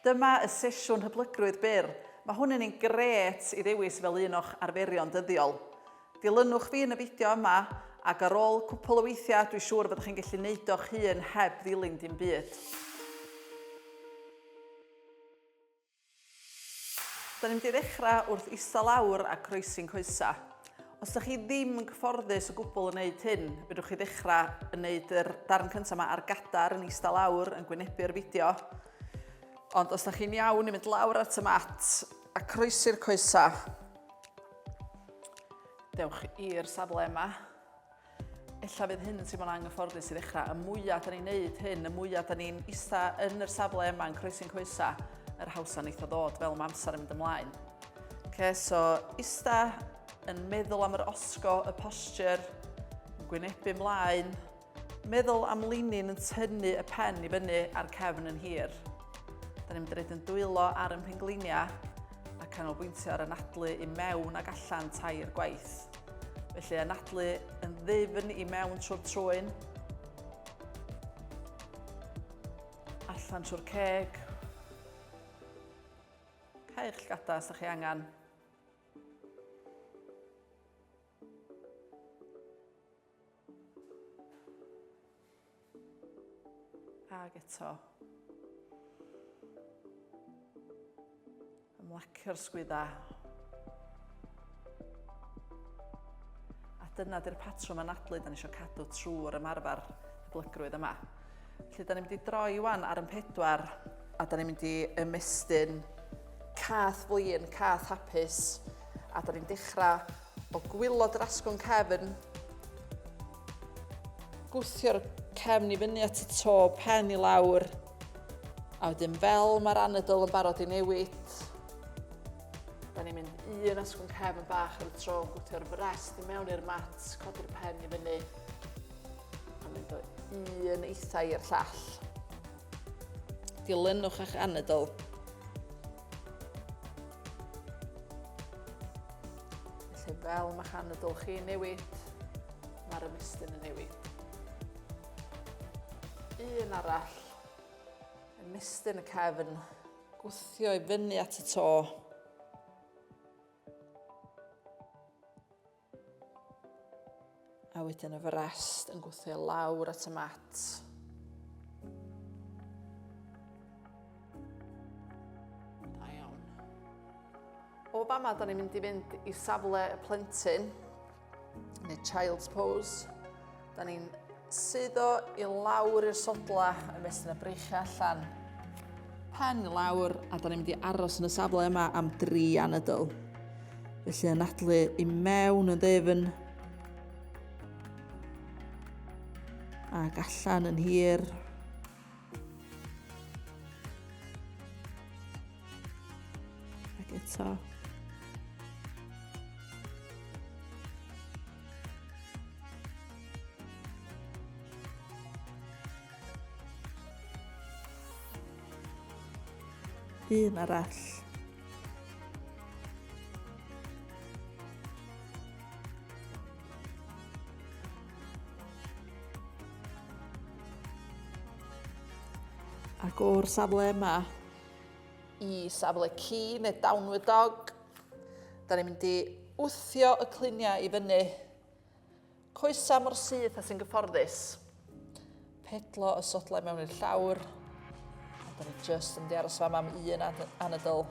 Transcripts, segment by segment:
Dyma y sesiwn hyblygrwydd byr. Mae hwn yn un grêt i ddewis fel un o'ch arferion dyddiol. Dilynwch fi yn y fideo yma ac ar ôl cwpl o weithiau dwi siŵr fyddwch chi'n gallu neud o'ch hun heb ddilyn dim byd. Da ni'n mynd i ddechrau wrth ista lawr a croesi'n coesa. Os ydych chi ddim yn gyfforddus o gwbl yn neud hyn, fedrwch chi ddechrau yn neud yr darn cyntaf yma ar gadar yn ista lawr yn gwynebu'r fideo. Ond os ydych chi'n iawn i mynd lawr at y mat a croesi'r coesa, dewch i'r safle yma. Ella fydd hyn yn teimlo'n anghyfforddus i ddechrau. Y mwyaf da ni'n neud hyn, y mwyaf da ni'n ista yn yr safle yma yn croesi'n coesa, yr hawsa neith o ddod fel mae amser yn mynd ymlaen. Okay, so ista yn meddwl am yr osgo, y posture, yn gwynebu ymlaen, meddwl am linyn yn tynnu y pen i fyny a'r cefn yn hir. Da ni'n mynd i roed yn dwylo ar yn pengliniau a canolbwyntio ar anadlu i mewn ac allan tair gwaith. Felly anadlu yn ddyfn i mewn trwy'r trwyn. Allan trwy'r ceg. Cau'ch llgada os ydych chi angen. Ag eto. Ymlacio'r sgwydda. A dyna di'r patrwm anadlu da ni eisiau cadw trwy'r ymarfer hyblygrwydd yma. Felly da ni'n mynd i droi wan ar yn pedwar a da ni'n mynd i ymestyn cath flin, cath hapus a da ni'n dechrau o gwylod yr asgwrn cefn gwthio'r cefn i fyny at y to, pen i lawr, a wedyn fel mae'r anadl yn barod i newid, da ni'n mynd un asgwrn cefn bach ar y tro, yn gwthio'r frest i mewn i'r mat, codi'r pen i fyny, a mynd o un eitha i'r llall. Dilynwch eich anadl. Felly fel mae'ch anadl chi'n newid, mae'r ymestyn yn newid. Un arall, ymestyn y cefn, gwthio i fyny at y to. A wedyn y frest yn gwthio lawr at y mat. Da iawn. O fama, da ni'n mynd i fynd i safle y plentyn, neu child's pose. Da ni'n suddo i lawr i'r sodla, ymestyn y breichiau allan, pen i lawr, a da ni'n mynd i aros yn y safle yma am dri anadl. Felly anadlu i mewn yn ddefn, ac allan yn hir. Ac eto. Un arall. Ac o'r safle yma i safle ci neu downward dog, da ni'n mynd i wthio y cluniau i fyny. Coesa mor syth a sy'n gyfforddus. Pedlo y sodlau mewn i'r llawr. A da ni just yn mynd i aros fama am un anadl.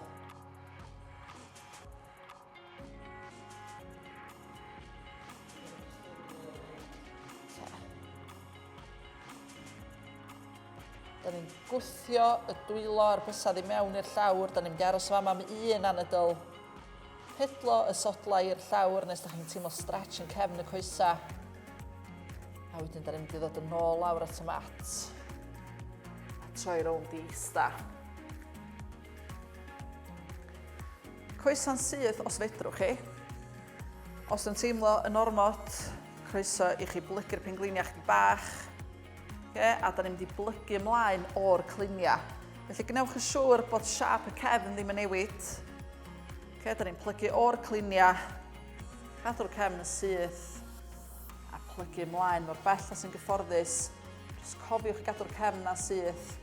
Da ni'n gwthio y dwylo a'r bysedd i mewn i'r llawr. Da ni'n mynd i aros fama am un anadl. Pedlo y sodlau i'r llawr nes da chi'n teimlo stretch yn cefn y coesa. A wedyn da ni'n mynd i ddod yn ôl lawr at y mat. A troi rownd i ista. Coesa'n syth os fedrwch chi. Os yn teimlo yn ormod, croeso i chi blygu'r pengliniau chdi bach. Okay, a da ni'n mynd i blygu ymlaen o'r cliniau. Felly gwnewch yn siŵr bod siâp y cefn ddim yn newid. Okay, da ni'n plygu o'r cliniau, cadw'r cefn yn syth, a plygu ymlaen mor bell as yn gyfforddus. Just cofiwch i gadw'r cefn na syth.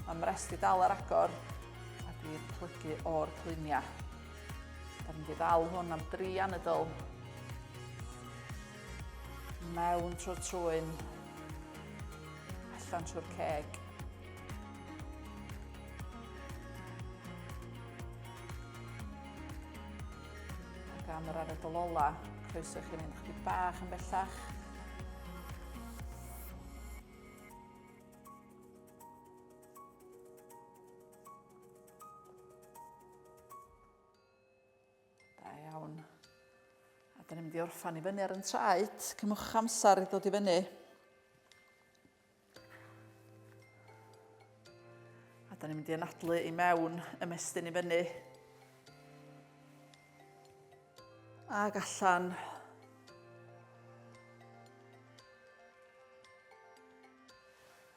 Mae mrest i dal ar agor. i'r plygu o'r cluniau. Da ni'n mynd i ddal hwn am dri anadl. Mewn trwy'r trwyn, allan trwy'r ceg. Ac am yr anadl ola, croeso i chi fynd chydig bach yn bellach. Da iawn. A da ni'n mynd i orffan i fyny ar yn traed. Cymwch amser i ddod i fyny. A da ni'n mynd i anadlu i mewn, ymestyn i fyny. Ac allan.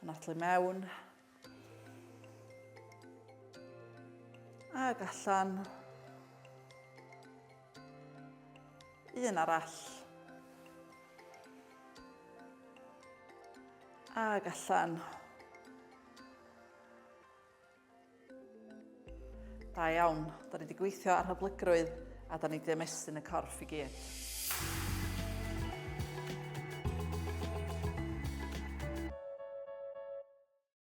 Anadlu mewn. Ac allan. Un arall. Ac allan. Da iawn. Da ni wedi gweithio ar hyblygrwydd a da ni wedi ymestyn y corff i gyd.